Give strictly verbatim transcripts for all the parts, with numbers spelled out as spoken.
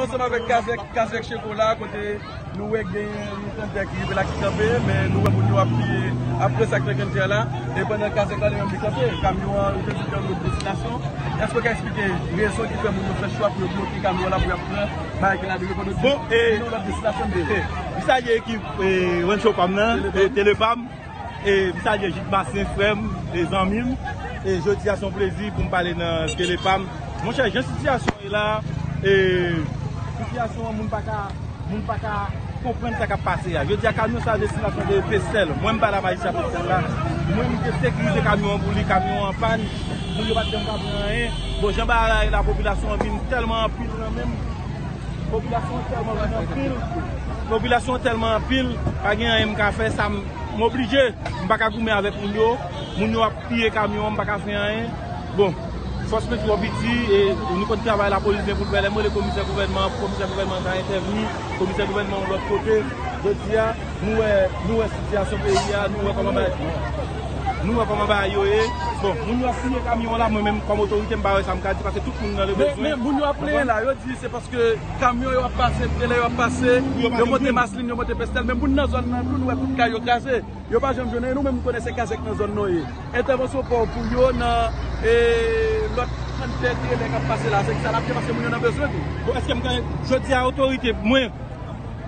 Ansanm avèk kazèk, kazèk Cheko la, kote nou wè gen yon kantè ki rive la ki kanpe, men nou wè moun yo ap piye apre sa k fè kantè la, e pandan kazèk la li menm li kanpe, kamyon an, yo te di ke yon lòt destinasyon. Èske w ka eksplike rezon ki fè moun yo fè chwa pou yo bloke kamyon an la pou y ap pran bagay ki la depi pandan Bon, e, yon lòt destinasyon de e, m salye ekip e, Rancho Pam nan, e, Telepam. E, m salye Jik Masen, frè m, e, zanmi m. E, jodi a, se yon plezi pou m pale nan Telepam. Monchè, jan sitiyasyon ye la, e, sitiyasyon an, moun pa ka, moun pa ka konprann sa k ap pase a. Jodi a, kamyon sa a destinasyon de Pestèl. Mwen, m pa la majistra Pestèl la. Mwen, m te sekirize kamyon an pou li, kamyon an pàn. Moun yo pa t janm ka pran anyen. Bon, jan bagay la ye la, popilasyon an vin tèlman anpil nan men m. Popilasyon an tèlman vin anpil. Popilasyon an tèlman anpil, pa gen anyen m ka fè, sa m, m oblije. M pa ka goumen avèk moun yo. Moun yo ap piye kamyon an, m pa ka fè anyen. Bon, fòs mwen twò piti, e nou konn travay lapolis gen pou l fè. Lè m rele komisè gouvènman an, komisè gouvènman an ka entèvni, komisè gouvènman yon lòt kote. Jodi a, nou wè, nou wè sitiyasyon peyi a, nou wè kòman bagay, nou wè kòman bagay yo ye. Bon, moun yo ap piye kamyon an la, mwen menm kòm otorite, m pa wè sa m ka di, paske tout moun nan le Men, bezwen. men moun yo ap plenyen la, yo di se paske kamyon yo ap pase, trelè yo ap pase, Yo yo pase monte moun. Maslin, yo monte Pestèl, men moun nan zòn nan tou, nou wè tout kay yo kraze. Yo pa janm jwenn anyen, nou menm nou konnen se kazèk nan zòn nou ye. Entèvansyon pa w pou yo nan, e, lòt kantè trelè k ap pase la, se ki sa l ap gen paske moun yo nan bezwen tou. Bon, èske m gen, jodi a otorite, mwen,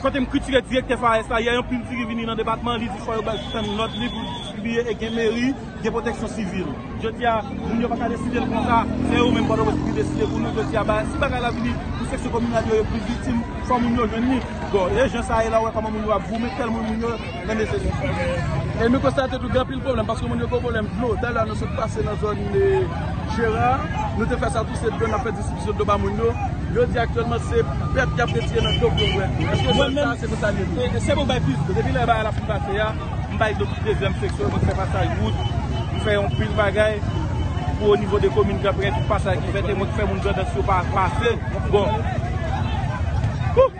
kote m kritike direktè FAS la, yè anpil diri vini nan depatman, li di fò yo bay sispann lòd li pou distribiye e gen meri, gen pwoteksyon sivil. Jodi a, moun yo pa ka deside l konsa, se yo menm Pòtoprens ki deside pou nou. Jodi a, ba, si bagay la vini pou seksyon kominal yo, yo plis viktim, fò moun yo jwenn li. Bon, e jan sa ye la, w wè kòman moun yo ap goumen, tèlman moun yo nan nesesite. E nou konstate tou gen anpil pwoblèm, paske moun yo gen pwoblèm dlo. Talè a nou sot pase nan zòn, e, Jera, nou te fè sa tou, se dlo n ap fè distribisyon dlo ba moun yo. Yo di aktyèlman se bèt k ap retire nan dlo pou yo bwè. Èske zòn sa a se konsa l ye tou? E, e, se pou bay plis dlo. Depi lè bagay la fin pase a, m bay dlo tout dezyèm seksyon, mwen fè pasaj wout, m fè yon pil bagay pou o nivo de komin Gran Prèt, tout pasaj ki fèt, e mwen ki fè moun Grandans yo pa pase. Bon. Wouh!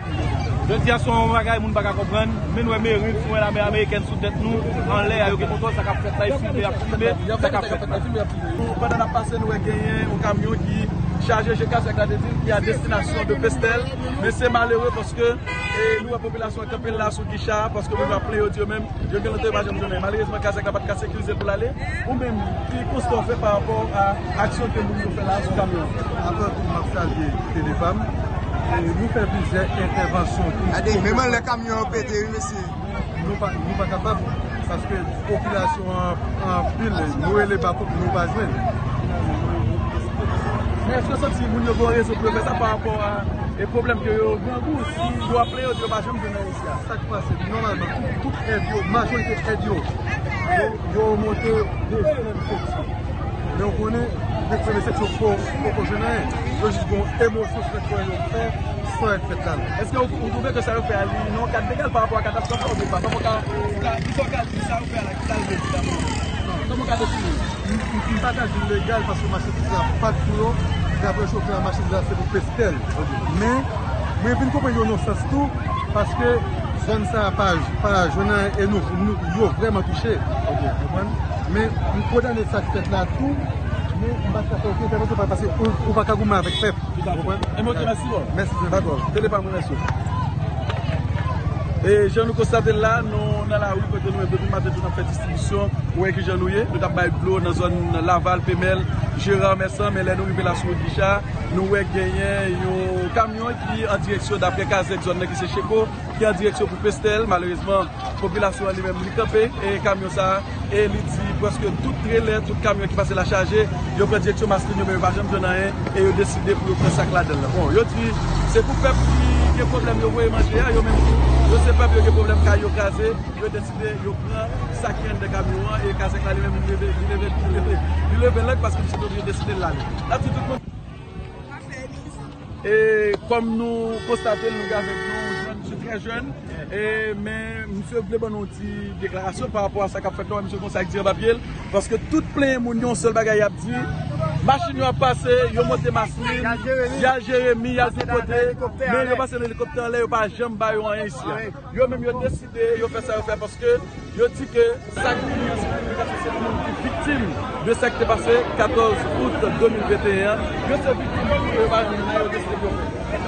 Jodi a se yon bagay moun pa ka konprann, men nou wè meri, sou lame amerikèn sou tèt nou, anlè a, yo gen kontwòl sa k ap fèt la, e filme, y ap filme sa k ap fèt la. Pandan n ap pase, nou wè genyen yon kamyon ki chaje je kazèk la te di l, ki a destinasyon de Pestèl, men se malere paske, e, nou wè popilasyon an kanpe la sou gicha, paske moun yo ap plenyen, yo di yo menm, yo gen lontan yo pa janm jwenn anyen. Malerezman, kazèk la pa t ka sekirize l pou l ale. Ou menm, ki konsta w fè pa rapò a aksyon ke moun yo fè la sou kamyon an? Avan tou, m ap salye Telefam. E nou fè plizyè entèvansyon pou Gade, menm anlè kamyon yo pete, wi, mesye. Nou pa, nou pa kapab, paske popilasyon an anpil, nou rele bako, nou pa jwenn. Men èske w santi moun yo gen rezon pou yo fè sa pa rapò a, e, pwoblèm ke yo grangou, si yo ap plenyen, yo di yo pa janm jwenn anyen isi a? Sa k pase, nòmalman, tout, tout èd yo, majorite èd yo, yo, yo monte dezyèm seksyon. Men w konnen, depi premye seksyon poko, poko jwenn anyen. Yo jis gen yon emosyon sou tèt yo fè, san èd fèt la. Èske w, w twouve ke sa yo fè a, li nan yon kad legal pa rapò a katastwòf la, oubyen pa? Kòman w ka, w ka, kisa w ka di sa yo fè a la, kisa l vle di dabò? Kòman w ka defini l? M, m, m pa ka di l legal paske machandiz la pa t pou yo. Daprè chofè a, machandiz la se pou Pestèl. Men, mwen vin konprann yo nan sans tou, paske zòn sa a pa, pa jwenn anyen e nou, nou, yo vrèman touche. Ou konprann? Men, m kondane sa k fèt la tou, men m pa t ka fè okenn entèvansyon paske ou, ou pa ka goumen avèk pèp. Ou konprann? E mwen, ok, mèsi, bò. Mèsi, Jean. Dakò. Tele pa mwen, mèsi. E jan nou konstate l la, nou nan lari kote nou menm depi maten tou n ap fè distribisyon. Ou wè ki jan nou ye. Nou t ap bay dlo nan zòn Laval, Pemèl, Jeran, Mèsan, men lè nou rive la sou wout Gicha, nou wè genyen yon kamyon ki an direksyon, daprè kazèk zòn nan ki se Cheko, ki an direksyon pou Pestèl. Malerezman, popilasyon an li menm li kanpe e kamyon sa a, e li di prèske tout trelè, tout kamyon ki pase la chaje, yo pran direksyon Maslin, yo menm yo pa janm jwenn anyen, e yo deside pou yo pran sa k ladan l lan. Bon, yo di se pou pèp ki gen pwoblèm yo voye manje a, yo menm tou, yo se pèp yo gen pwoblèm kay yo kraze, yo deside yo pran sa ki anndan kamyon an, e kazèk la li menm li leve, li leve, li leve, li leve lang paske misye te oblije deside l ale. L ap di tout moun. E kòm nou konstate l, nou gen avèk nou yon jèn, misye trè jèn, e, men misye vle ban nou yon ti deklarasyon pa rapò a sa k ap fèt la, misye gon sak diri anba pye l, paske tout plenyen moun yo, yon sèl bagay y ap di, machin yo ap pase, yo monte Maslin, y al Jeremi, y al tout kote, men yo pase nan elikoptè anlè, yo pa janm ba yo anyen isi a. Yo menm yo deside, yo fè sa yo fè paske yo di ke sa k vini an se pou moun ki viktim de sa k te pase katòz out de mil venteyen an. Yo se viktim tou, yo pa jwenn anyen, yo deside pou yo fè.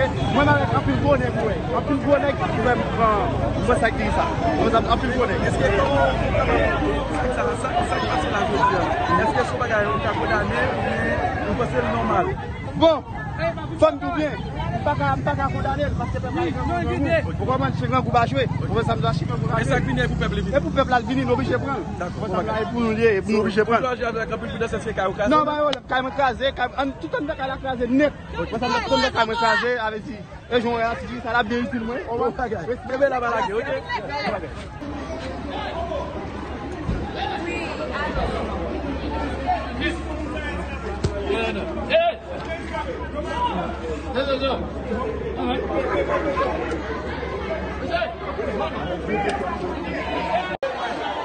Paske mwen m avèk anpil gwo nèg, ou wè. Anpil gwo nèg ki fè m pran, m pran sa ki sa. Mwen sa anpil gwo nèg. Èske kòman ou kapab sa, sa, sa k pase la jodi a? Èske se yon bagay ou ka kondane oubyen ou panse l nòmal? Bon, fò m di w byen, m pa ka, m pa ka kondane l, paske pèp la gen grangou. Ou konprann, se grangou pa jwe. Ou konprann sa m di w la, se grangou pa jwe. E sa k vini, e pou pèp li vini. E pou pèp la l vini, nou oblije pran l. Dakò. Konprann sa m di w la, e pou nou l ye, e pou nou oblije pran l. Jodi a, kay anpil pridans, èske kay ou kraze? Non, pa gen pwoblèm, kay mwen kraze, kay, an, tout anndan kay la kraze nèt. Konprann sa m di w la, tout anndan kay mwen kraze, sa vle di, e jan w wè a, ti di sa la byen itil mwen. Bon bagay. Respè. Kenbe la, pa lage, oke? Bon bagay.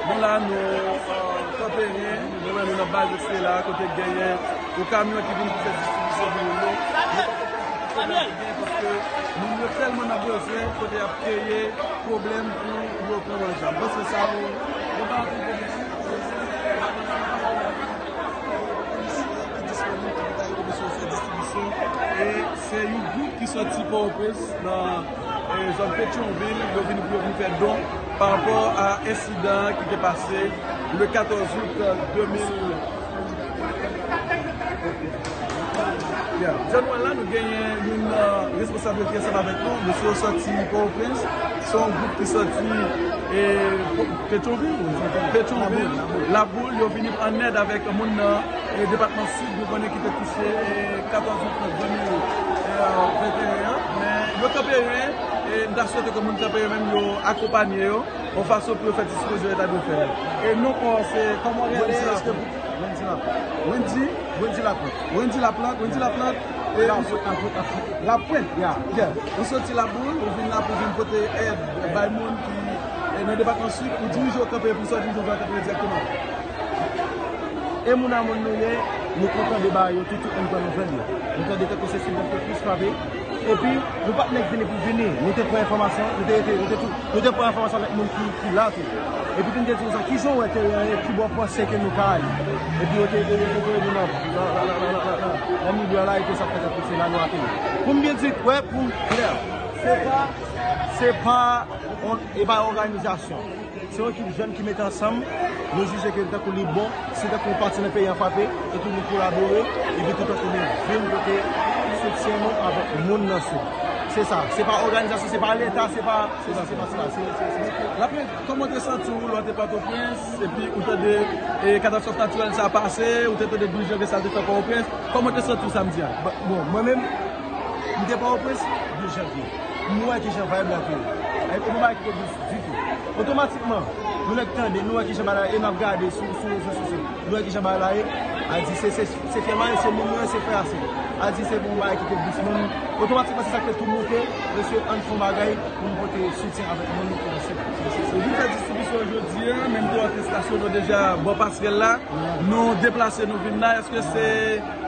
Nou la, nou, euh, kanpe, nou wè nou nan baz Estela, kote genyen yon kamyon ki vin pou fè distribisyon pou moun yo. Nou pa konprann ki pwoblèm ki genyen, paske moun yo tèlman nan bezwen, kote y ap kreye pwoblèm pou yo pran manje. M panse sa, yo, yo pa antre pwoblèm. Polisye ki disponib pou ta ede mesye yo fè distribisyon. E se yon gwoup ki soti Pòtoprens nan, e, zòn Petyonvil, yo vin pou yo vin fè don pa rapò a ensidan ki te pase le katòz out de mil. Yeah. Jan nou wè la, nou genyen yon, euh, responsab yo ki ansanm avèk nou. Mesye yo soti Pòtoprens. Se yon gwoup ki soti, e, Petyonvil. Petyonvil, Laboul. Yo vini an èd avèk moun nan, e, depatman Sid, nou konnen ki te touche, e, katòz out de mil venteyen an. Men yo kanpe ren, e m ta swete ke moun kanpe ren menm yo akonpanye yo, yon fason pou yo fè ti sipoze yo ta dwe fè. E non pa w se kòman w rele, èske Wendy Laplante. Wendy? Wendy Laplante. Wendy Laplante, Wendy Laplante. E, Laplante, Laplante. Laplante. Yeah. Yeah. Ou soti Laboul, ou vin la pou vin pote èd bay moun ki, e, nan depatman Sid, ou dirije w kanpe, pou sa w dirije w kanpe dirèkteman. E moun a moun nou ye, nou kontan de bagay yo, tout, tout moun pran nouvèl yo. Nou tande tankou se Sylvestre Plis frape. Epi, nou pa t nèk vini pou vini. Nou te pran enfòmasyon, nou te, te, nou te tou Nou te pran enfòmasyon avèk moun ki, ki la tou. Epi tou m te di konsa, kijan w wè teren an ye, kibò w panse ke nou ka ale? Epi yo te, yo te voye nou nan, nan, nan milye a la, epi sa fè tankou se la nou ateri. Pou m byen di w, wè, pou m klè, se pa, se pa, on, e pa òganizasyon. Se yon ekip jèn ki mete ansanm, nou jije ke tankou li bon, si tankou yon pati nan peyi an frape, epi nou kolabore, epi tou tankou nou vin pote soutyen nou avèk moun nan sou. Se sa. Se pa òganizasyon, se pa Leta, se pa, se pa, se pa, se pa, se, se, se. Laplante, kòman w te santi w lè w te Pòtoprens, epi ou tande, e, katastwòf natirèl sa a pase, ou te tande douz janvye sa a te fè Pòtoprens, kòman w te santi w samdi a? Ba, bon, mwen menm, m te Pòtoprens douz janvye. M wè kijan vibe la te ye. E, e, nou pa kite ditou. Otomatikman, nou nèk tande, nou wè kijan bagay la ye, e n ap gade sou, sou rezo sosyo. Nou wè kijan bagay la ye. A di se, se, se fyè mayi, se moun mwen, se frè a se. A di se bon bagay ki te dous moun. Otomatikman, se sa k fè tou moute, mesye, ann fè yon bagay pou nou pote soutyen avèk moun nou ki nan sou. Ou vin fè distribisyon jodi a, menm te wè estasyon nou deja bò pasrèl la. Nou deplase, nou vin la. Èske se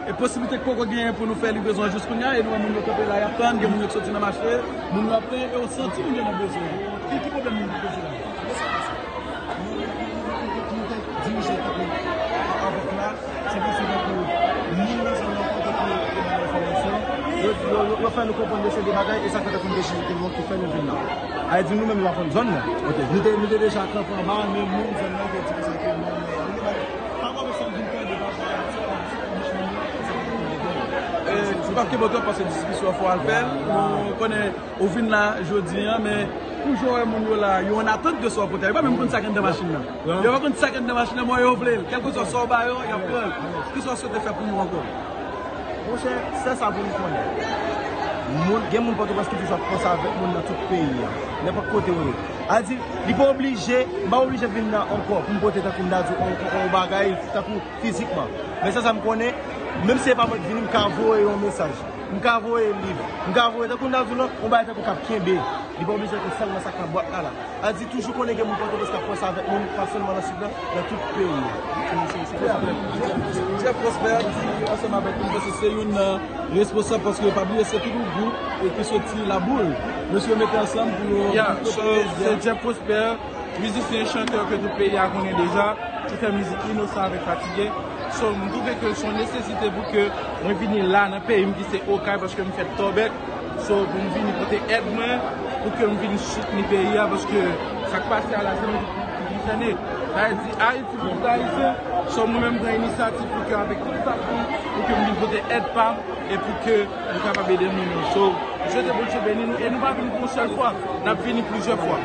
E posiblite k poko genyen pou nou fè livrezon an jis kounye a, e nou wè moun yo kanpe la, y ap tann, gen moun yo k soti nan mache, moun yo ap plen, e w santi moun yo nan bezwen. Ki, ki pwoblèm moun yo poze la? Dirije avèk la, se paske tankou moun nan zòn nan kote pou yo bay enfòmasyon, yo, yo, yo, yo fè nou konprann de seri de bagay, e sa k fè tankou nou deside ke nou ki fè nou vin la. A di nou menm nou pa konn zòn nan. Ok. Nou te, nou te deja kanpe anba, men moun zòn nan te di konsa ke non, non, nou pa, pa konn sa vin tande, pa, pa, E, nou p ap kenbe w twòp paske diskisyon fò al fè l. Nou konnen ou vin la jodi a, men pou jan w wè moun yo la, yo an atant de sa w pote a. Yo pa menm konn sa k anndan machin nan. Yo pa konn sa k anndan machin nan, men yo vle l. Kèlkeswa sa w ba yo, y ap pran l. Kisa w swete fè pou yo ankò? Monchè, sèl sa pou nou konnen. Moun, gen moun Pòtoprens ki toujou ap panse avèk moun nan tout peyi a. Nenpòt kote w ye. A di, li pa oblije, m pa oblije vin la ankò pou m pote tankou m ta di w, on, on, on bagay tankou fizikman. Men sa, sa m konnen, menm si se pa mwen ki vini, m ka voye yon mesaj. M ka voye liv. M ka voye tankou m ta di w lan, on bagay tankou k ap kenbe. Li pa oblije tankou sèlman sa k nan bwat la la. A di, toujou konnen gen moun Pòtoprens k ap panse avèk nou, pa sèlman nan Sid la, nan tout peyi a. Jeff Prosper di ansanm avèk nou, paske se youn nan responsab, paske yo pa bliye se Toudoudou e ki soti Laboul. Mesye yo mete ansanm pou yo. Yeah, so, se Jeff Prosper, mizisyen, chantè ke tout peyi a konnen deja, ki fè mizik Inosan avèk Fatige. So, m twouve ke se yon nesesite pou ke mwen vini la nan peyi m ki se Okay, paske m fèt Tòbèk. So, pou m vini pote èd mwen, pou ke m vin soutni peyi a, paske sa k pase a la, se nou ki konsène. Sa vle di, Ayiti pou tout Ayisyen. So, mwen menm, m pran inisyativ pou ke, avèk tout fòs mwen, pou ke m vin pote èd pa m, e pou ke nou kapab ede moun yo. So, m swete Bondye beni nou, e nou pa vin pou yon sèl fwa, n ap vini plizyè fwa.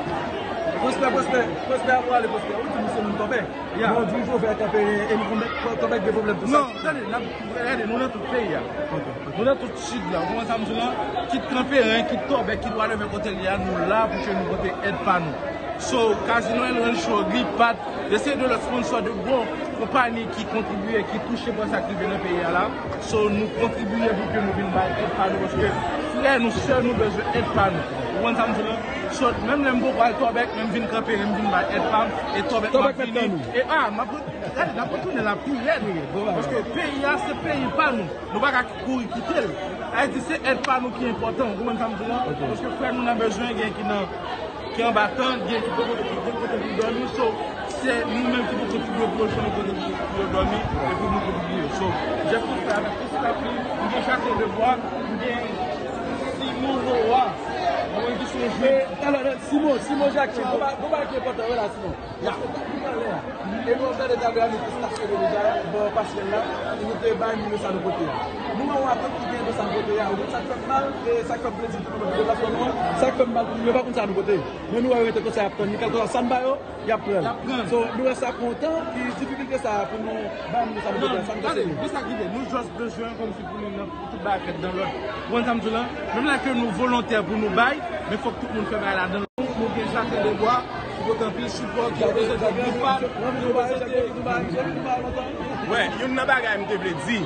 Pwospè, Pwospè, Pwospè, apre ale, Pwospè, ou di nou se moun Tòbèk. Ya. Bon, di jou fè kanpe, e nou konn Tòbèk gen pwoblèm pou sa. Non, tande, n ap, gade, nou nan tout peyi a. Ok. Nou nan tout Sid la, ou konprann sa m di w lan? Kit Kanperen, kit Tòbèk, kit whatever kote l ye a, nou la pou ke nou pote èd pa nou. So, Casino El Rancho, Glipad, e se de lòt sponsor de bon konpayi ki kontribye, ki touche pa sa k rive nan peyi a la. So, nou kontribye pou ke nou vin bay èd pa nou, paske frè nou, sè nou bezwen èd pa nou. Ou konprann sa m di w lan? So, menm lè m poko al Tòbèk, men m vin Kanperen, m vin bay èd pa m, e Tòbèk m ap vini. E a, m ap, gade, n ap retounen la pi rèd. Paske peyi a, se peyi pa nou. Nou pa ka kouri kite l. Ayiti, se èd pa nou ki enpòtan. Ou konprann sa m di w lan? Paske frè nou nan bezwen, gen ki nan, ki anba tant, gen ki poko, ki gen kote pou dòmi. So, se nou menm ki pou kontribye pou yo jwenn kote pou yo dòmi, epi nou kontribye. So, Jeff Prosper avèk tout staf li, m gen Jacques Debois, m gen Simon Noah, mwen ki se yon jwif. Alò, Simon, Simon Jacques, gon bagay ki enpòtan, wi la, Simon. Ya. Paske depi talè a, e nou ap gade talè a, nou te stasyone deja bò pasyèl la, e nou te bay moun yo sa nou pote a. Nou wè yon atant ki gen de sa nou pote a. Ou konn sa k fè m mal, e sa k fè m plezi tou, nou menm ki deplasman nou an, sa k fè m mal pou nou, yo pa konn sa nou pote. Men nou wè yo rete konsa, y ap tann li, kèlkeswa sa n ba yo, y ap pran l. Y ap pran l. So, nou wè sa kontan, ki difikilte sa a pou nou bay moun yo sa nou pote a, sa nou panse? Gade, men sa k rive, nou just bezwen kòmsi pou nou nan Tout bagay fèt dan lòd. Ou konprann sa m di w lan? Menm lè ke nou volontè pou nou bay, men fòk tout moun fè bagay la dan lòd. Nou gen Jacques Debois, ki pote anpil sipò, ki reprezante Glipad, ki reprezante. Wè, youn nan bagay m te vle di,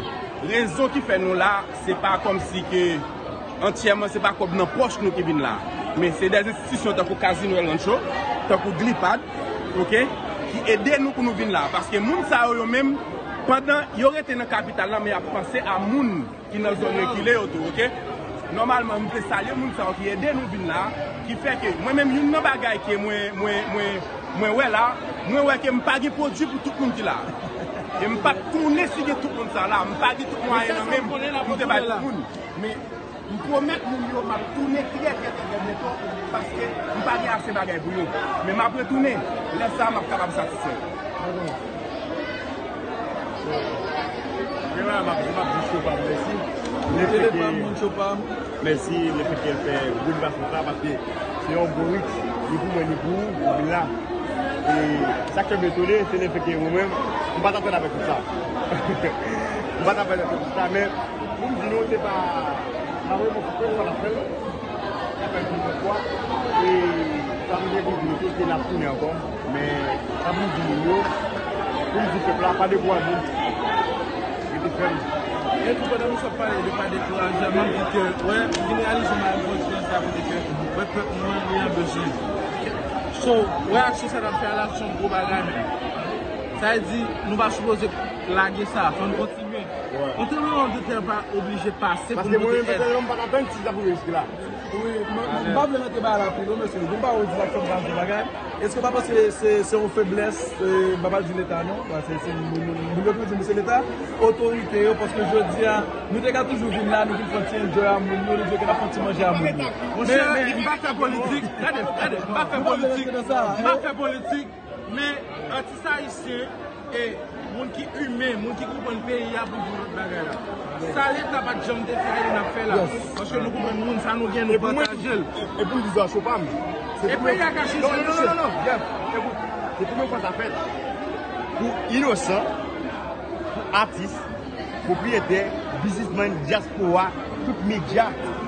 rezon ki fè nou la, se pa kòmsi ke antyèman se pa kòb nan pòch nou ki vin la. Men se de enstitisyon tankou Casino El Rancho, tankou Glipad, oke, ki ede nou pou nou vin la. Paske moun sa yo, yo menm, pandan yo rete nan kapital la, men y ap panse a moun ki nan zòn rekile yo tou, oke? Nòmalman, m vle salye moun sa yo ki ede nou vin la, ki fè ke mwen menm, youn nan bagay ke mwen, mwen, mwen, mwen wè la, mwen wè ke m pa gen pwodui pou tout moun ki la. E m p ap tounen si gen tout moun sa la, m pa gen tout mwayen nan men m pou m te bay tout moun. Men m pwomèt moun yo m ap tounen trè, trè, trè, trè byento, paske m pa gen ase bagay pou yo. Men m ap retounen, lè sa a m ap kapab satisfè yo. Premyèman, m ap di, m ap di Chopam mèsi. Mete le pa moun Chopam. Mèsi, lefètke l fè gwo devasyon sa, paske se yon gwo risk, ni pou mwen, ni pou ou, pou vin la. E sa k fè m etone, se lefètke mwen menm, m pa t atann avèk tout sa. M pa t atann avèk tout sa, men pou m di nou, se pa, m ap reponn sou premye fwa n ap fè l. N ap fè l plizyè fwa. E sa m gen pou di nou tou, se n ap tounen ankò. Men sa pou m di moun yo, pou m di pèp la, pa dekouraje. Rete fèm. E tou, pandan nou sot pale de pa dekouraje, m ap di ke, wè, m vin reyalize m al fè eksperyans sa kote ke, wè, pèp nou an, li an bezwen. So, wè, aksyon sa n ap fè a la, se yon gwo bagay, men. Sa vle di, nou pa sipoze lage sa, fò n kontinye. Yon tremblemanntè pa oblije pase pou nou pote èd. Paske mwen menm, pèsonèlman, m pa t atann ti sa pou rive jiske la. Wi, m, m pa vle rantre bagay la pi lwen, mesye. Gon pawòl di sa k fè m pa di bagay. Èske w pa panse se, se yon feblès, e, m pa pral di Leta non, paske se moun, moun, moun yo toujou di m se Leta, otorite yo, paske jodi a, nou te ka toujou vin la, nou vin fè yon ti enjoy a moun yo, nou di ke n ap fè yon ti manje a moun yo. Monchè, m pa fè politik, gade, gade, m pa fè politik, m pa fè politik, men atis ayisyen, e moun ki imen, moun ki konprann peyi a pou di lòt bagay la. Sa Leta pa t janm te fè a, li n ap fè la. Paske nou konprann moun sa nou gen, nou pataje l. E pou m di sa, Chopam. E peyi a ka chanje, mesye. Non, non, non, non, non. Jeff, e pou, se premye fwa sa fèt. Pou Inosan, pou atis, pwopriyetè, biznismann, dyaspora, tout medya.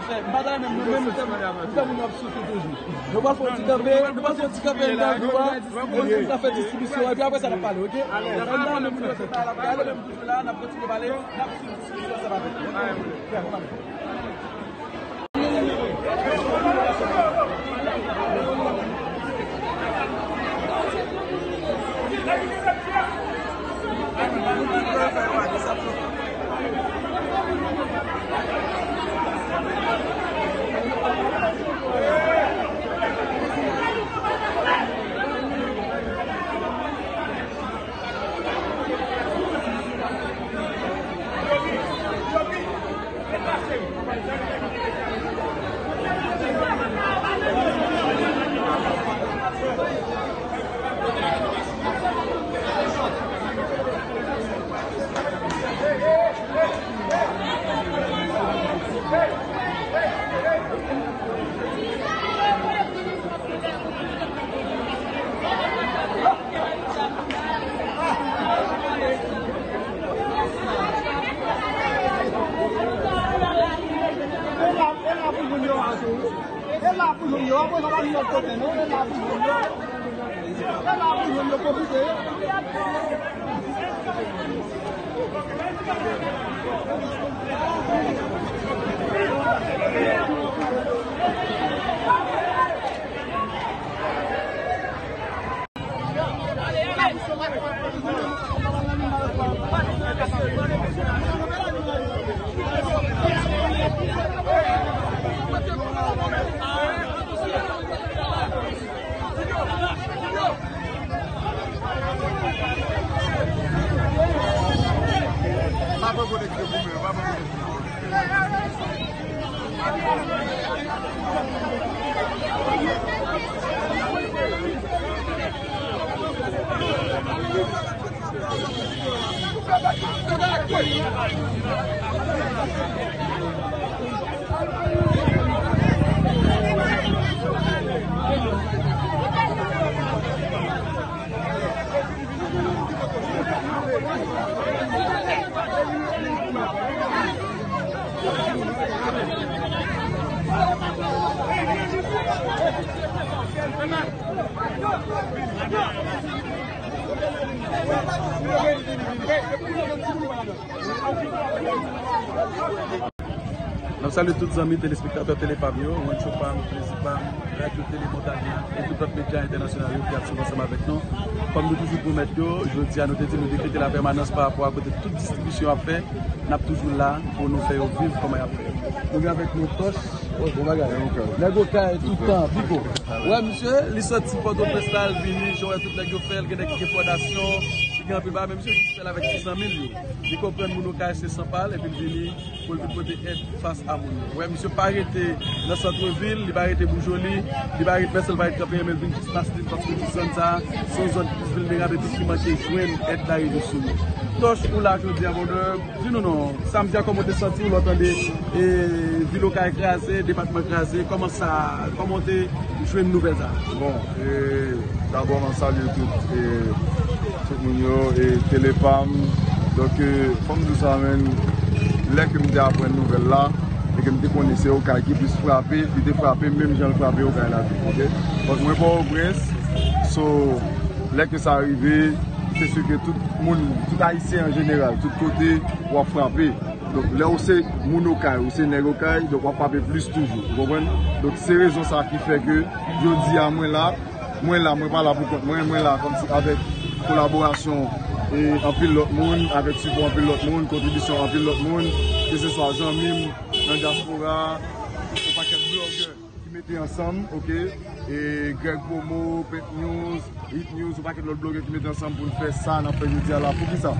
nou fè. M pa ta renmen nou menm, nou fè, nou fè moun yo ap soufri toujou. Nou pral fè yon ti kanpe, nou pral fè yon ti kanpe anndan gwoup la, epi nou pral fè distribisyon, epi apre sa n ap pale, oke? Anndan menm nou fè, ale menm toujou la, n ap kontinye pale, n ap swiv distribisyon ansanm avèk nou, oke? Byen, nou pale. E la, e la pou jwenn yo a tou. E la pou jwenn yo, apre sa pa gen lòt kote non, e la pou jwenn yo. E la pou jwenn yo, pwofite. N ap salye tout zanmi telespektatè Tele Pam yo, Rancho Pam, Plezi Pam, Radyo Tele Montagna e tout lòt medya entènasyonal yo ki ap swiv ansanm avèk nou. Kòm nou toujou pwomèt yo, jodi a nou te di nou dekrete lapèmanans pa rapò a kote tout distribisyon ap fè, n ap toujou la pou nou fè yo viv kòman y ap fè. Nou gen avèk nou Tòch, bon bagay. Nèg Okay tout tan, Pico. Wè, misye, li soti Pòtoprens la, l vini, jan w wè tout nèg yo fè l, gen nèg ki gen fondasyon, ki gen anpil bagay, men misye jis fè l avèk sis san mil yo. Li konprann moun Okay se san pa l, epi l vini pou l vin pote èd fas a moun yo. Wè, misye pa rete nan sant vil, li pa rete Boujoly, li pa rete pèsonn, li pa rete kanpe, men l vin jis Maslin, paske li di zòn sa a, se yon zòn ki plis vilnerab epi ki manke jwenn èd la rive sou li. Tòch, ou la jodi a, brother, di nou non, samdi a kòman w te santi w lè w tande, e, vil Okay kraze, depatman kraze, kòman sa, kòman w te jwenn nouvèl sa a? Bon, e, dabò, mwen salye tout, e, tout moun yo, e, Tele Pam. Donk, e, fò m di w sa, menn, lè ke m te aprann nouvèl la, e ke m te konnen se Okay ki plis frape, li te frape m menm jan l frape Okay la tou, oke? Paske mwen Pòtoprens, so, lè ke sa rive, se si ke tout moun, tout Ayisyen an jeneral, tout kote, w ap frape. Donk, lè w se moun Okay, ou se nèg Okay, donk w ap frape plis toujou. Ou konprann? Donk, se rezon sa ki fè ke jodi a mwen la, mwen la, mwen pa la pou kont mwen, mwen la kòmsi avèk kolaborasyon e anpil lòt moun, avèk sipò anpil lòt moun, kontribisyon anpil lòt moun, keseswa zanmi m nan dyaspora, yon pakèt blogè ki mete ansanm, oke? E Greg Promo, Pep News, Hit News, yon pakèt lòt blogè ki mete ansanm pou n fè sa n ap fè jodi a la. Poukisa?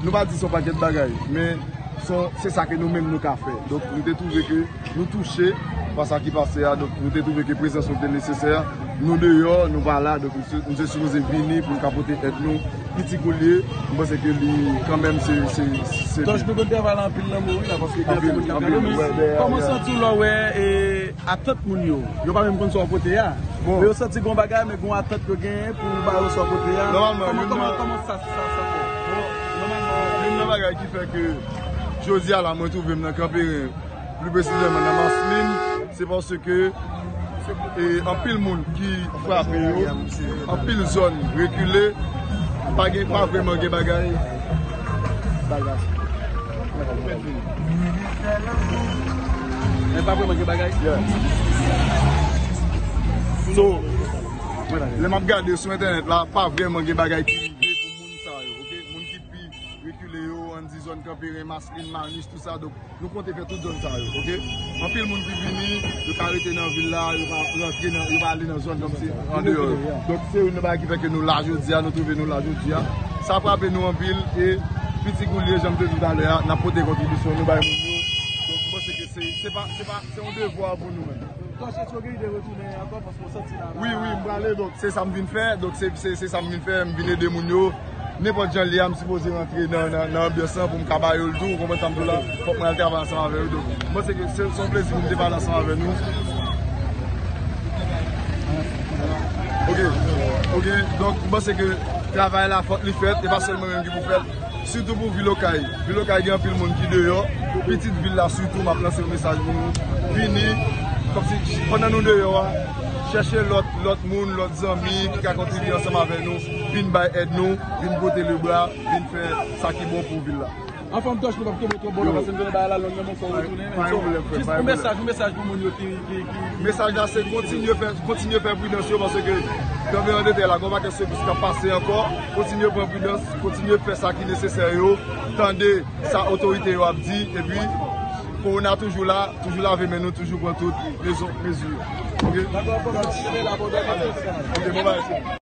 Nou pa di se yon pakèt bagay, men se, se sa ke nou menm nou ka fè. Donk, nou te twouve ke nou touche pa sa ki pase a, donk nou te twouve ke prezans nou te nesesè. Nou deyò, nou pa la, donk nou se, nou se sipoze vini pou n ka pote èd nou Piti kou l ye, m panse ke li, kanmenm, se, se, se Dòch, nou konn travay la anpil nan mori la, paske gen anpil moun k ap gade, men kòman w santi w lè w wè, e, atant moun yo? Yo pa menm konn sa w pote a. Bon. Men yo santi gon bagay, men gon atant yo genyen pou ba yo sa w pote a. Nòmalman, kòman, youn kòman, nan, kòman sa, sa, sa fè? Bon, nòmalman, youn nan bagay ki fè ke jodi a la, mwen twouve m nan Kanperen, pli presizeman nan Maslin, se paske, e, anpil moun ki frape yo, anpil zòn rekile, pa gen, pa vrèman gen bagay. Men pa vrèman gen bagay. Yeah. So, lè m ap gade sou entènèt la, pa vrèman gen bagay ki rive pou moun sa yo, oke? Moun ki pi rekile yo, ann di zòn Kanperen, Maslin, Manis, tout sa. Donk, nou konte fè tout zòn sa yo, oke? Anpil moun ki vini, yo ka rete nan vil la, yo pa rantre nan, yo pa ale nan zòn kòmsi andeyò yo. Donk, se youn nan bagay ki fè ke nou la jodi a, nou twouve nou la jodi a. Sa frape nou anpil, e piti kou l ye, jan m te di w talè a, n ap pote kontribisyon nou bay moun yo. Donk, m panse ke se, se pa, se pa, se yon devwa pou nou menm. Dòch, èske w gen ide retounen ankò? Paske w santi la, la. Wi, wi, m prale, donk se sa m vin fè, donk se, se, se sa m vin fè, m vin ede moun yo. Nenpòt jan l ye a, m sipoze rantre nan, nan, nan anbyans lan pou m ka ba yo l tou, ou konprann sa m di w la? Fòk mwen al travay ansanm avè yo, donk m panse ke se, se yon plezi pou m te pale ansanm avè nou. Oke, oke, donk m panse ke travay la fòk li fèt, e pa sèlman mwen menm ki pou fèt. Sitou pou vil Okay. Vil Okay gen anpil moun ki deyò. Pitit vil la sitou, m ap lanse yon mesaj pou nou. Vini, kòmsi pandan nou deyò a, chèche lòt, lòt moun, lòt zanmi ki ka kontribye ansanm avè nou, vin bay èd nou, vin pote lebra, vin fè sa ki bon pou vil la. Anfòm, Dòch, nou p ap kenbe twòp bon non, paske nou konnen bagay la long, men fò w retounen. Men so, jis yon mesaj, yon mesaj pou moun yo ki, ki, ki. Mesaj la se kontinye fè, kontinye fè pridans yo, paske kanpe an detè la, gon pakèt sekous k ap pase ankò, kontinye pran pridans, kontinye fè sa ki nesesè yo, tande sa otorite yo ap di, epi kowona toujou la, toujou lave men nou, toujou pran tout mezi yo. Oke? Dakò, bon, kenbe la, bon, dakò. Oke, bon, bye.